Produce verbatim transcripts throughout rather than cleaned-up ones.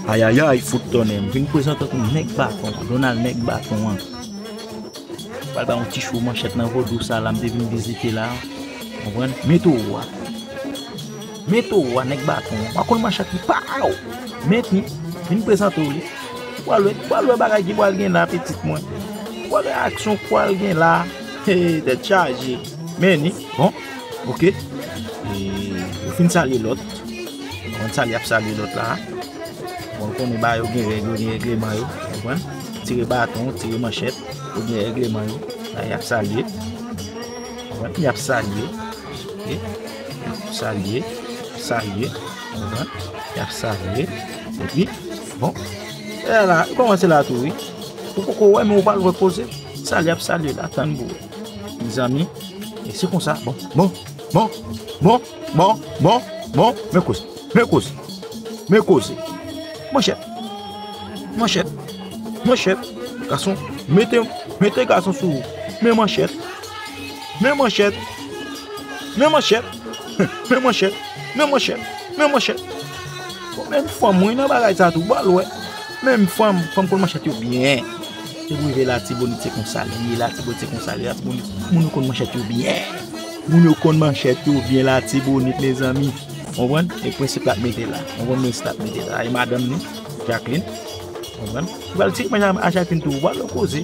Ayayay, fout tonnè, m vin prezante w tou nèg baton an, Donald nèg baton an. Pral ba yon ti cho manchèt nan vodou sa la, m te vin vizite la. Konprann? Men towo a. Men towo a, nèg baton an. W a konn manchèt li pa w. Men li, vin prezante w li. W a lwe, w a lwe bagay ki pral gen la, pitit mwen. W a lwe aksyon k pral gen la. He, tèt chaje. Men li, bon, oke. E, yo fin salye lòt. Konn sa li ap salye lòt la. Bon, nou konnen ba yo gen règ yo, gen règleman yo, konprann? Tire baton, tire manchèt, yo gen règleman yo. La, y ap salye. Konprann? Y ap salye. Oke? Y ap salye, salye, konprann? Y ap salye. Epi, bon, e la, yo kòmanse la tou, wi. Ou poko wè, men ou pa lwe koze. Salye ap salye la, tann pou wè. Mezanmi, e se konsa, bon, bon, bon, bon, bon, bon, bon, men koze, men koze, men koze. Manchèt, manchèt, manchèt, gason, mete, mete gason sou ou. Men manchèt, men manchèt, men manchèt, men manchèt, men manchèt, men manchèt. Bon, menm fanm, wi, nan bagay sa tou, ba l wè. Menm fanm, fanm konn manchèt yo byen. Se pou rive Latibonit, se konsa l ye, Latibonit, se konsa l ye, Latibonit. Moun yo konn manchèt yo byen. Moun yo konn manchèt yo byen, Latibonit, mezanmi. Konprann? E prensip l ap mete la. Konprann prensip l ap mete la. E madanm li, Jacqueline. Konprann? Ou pral tire manchèt a Jacqueline tou, ou pral koze.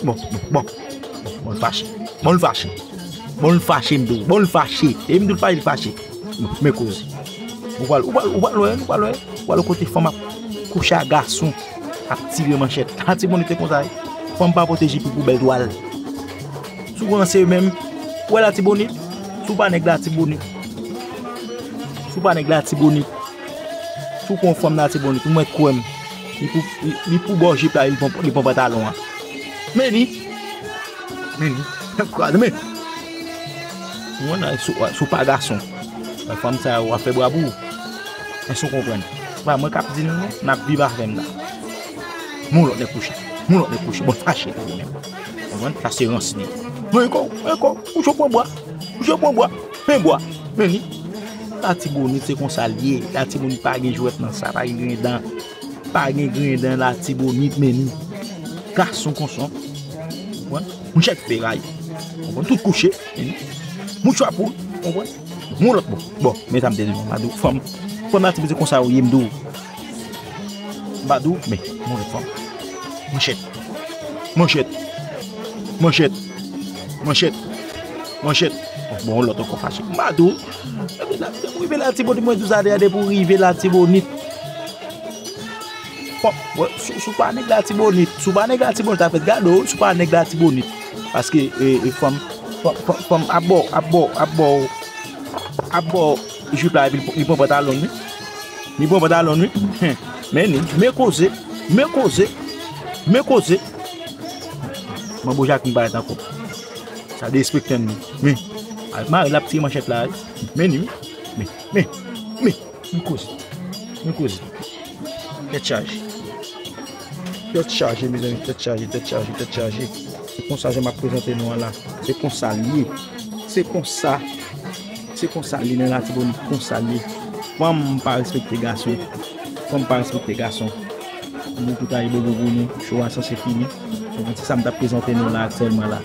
Bon, bon, bon. Bon, l fache. Bon, l fache. Bon, l fache, m di w. Bon, l fache. E m di w l fache, li fache. Men koze. Ou pral, ou pral, ou pral wè, ou pral wè. Ou pral wè kote fanm ap kouche ak gason, ap tire manchèt. Latibonit se konsa, wi. Fanm pa pote jip li pou bèl twal. Si w ranse menm, ou wè Latibonit, si w pa nèg Latibonit. Si w pa nèg Latibonit. Si w pran yon fanm Latibonit, ou mèt kwè m. Li pou, li, li pou ba w jip la, li pran, li pran pantalon an. Men li. Men li. Kraze men. Mwen la, si w, si w pa gason. Fanm sa yo ap fè bra pou ou. Èske w konprann? Se pa mwen k ap di nou non, n ap viv avè m la. Mon lòt nèg kouche. Mon lòt nèg kouche. Bon, fache pou ou menm. Konprann? Sa se rans li. Non, ankò, ankò. Ou cho pran bwa. Ou cho pran bwa. Men bwa. Men li. Latibonit se konsa l ye. Latibonit pa gen jwèt nan sa. Pa gen grenn dan. Pa gen grenn dan Latibonit, men li. Gason konsa. Konprann? Manchèt feray. Konprann? Tout kouche. Men li. Mouchwa poud. Konprann? Yon lòt bò. Bon, men sa m te di nou. M a di w, fanm. Fanm Latibonit se konsa yo ye, m di w. M pa di w, men, yon lòt fanm. Manchèt. Manchèt. Manchèt. Manchèt. Manchèt. Bon, yon lòt ankò fache. M pa di w. Epi la, depi w rive Latibonit, mwen di w sa deja, depi w rive Latibonit. Bon, bon, si, si w pa nèg Latibonit, si w pa nèg Latibonit, ap fèt gade w, si w pa nèg Latibonit. Paske, e, e, fanm, fanm, fanm, fanm ap ba w, ap ba w, ap ba w, ap ba w jip la, epi li, li pran pantalon l, wi. Li pran pantalon l, wi. Men li, men koze, men koze, men koze. Manbo Jacqueline parèt ankò. Sa derespekte n, wi. Men, al mare l ap tire manchèt la, wi. Men li, wi. Men, men, men. Men koze. Men koze. Tèt chaje. Tèt chaje, mezanmi. Tèt chaje, tèt chaje, tèt chaje. Se konsa jan m ap prezante nou an la. Se konsa l ye. Se konsa. Se konsa l ye nan Latibonit. Konsa l ye. Fanm pa respekte gason. Fanm pa respekte gason. Nou tout ay bobo pou nou. Cho a sanse fini. Donk, se sa m t ap prezante nou la aktyèlman la.